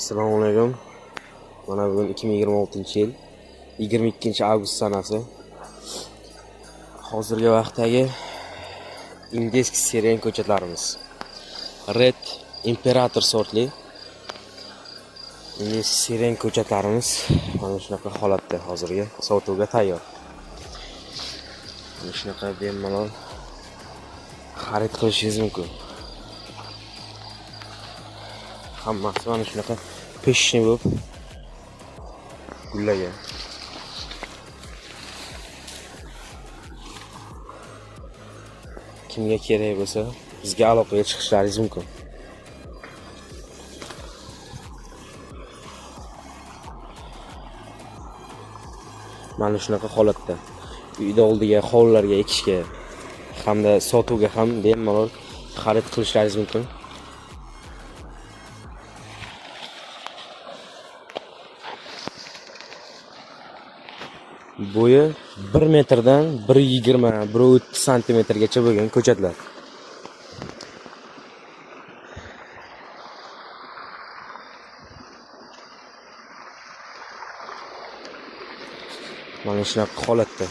Assalomu alaykum. Mana bugun 2026-yil 22-avgust sanasi. Hozirgi vaqtdagi индийский сирень ko'chatlarimiz. Red Imperator sortli индийский сирень ko'chatlarimiz mana shunaqa holatda, hozirgi sotuvga tayyor. Mana shunaqa bemalol xarid qilishingiz mumkin. Hammasi mana shunaqa пышный bo'lib gullagan. Kimga kerak bo'lsa, bizga aloqaga chiqishlaringiz mumkin. Mana shunaqa holatda uyda oldiga, hovlilarga ekishga hamda sotuvga ham bemalol xarid qilishlaringiz mumkin. Bo'yi 1 metrdan 1.20, 1.30 santimetrgacha bo'lgan ko'chatlar. Mana shunaqa holatda.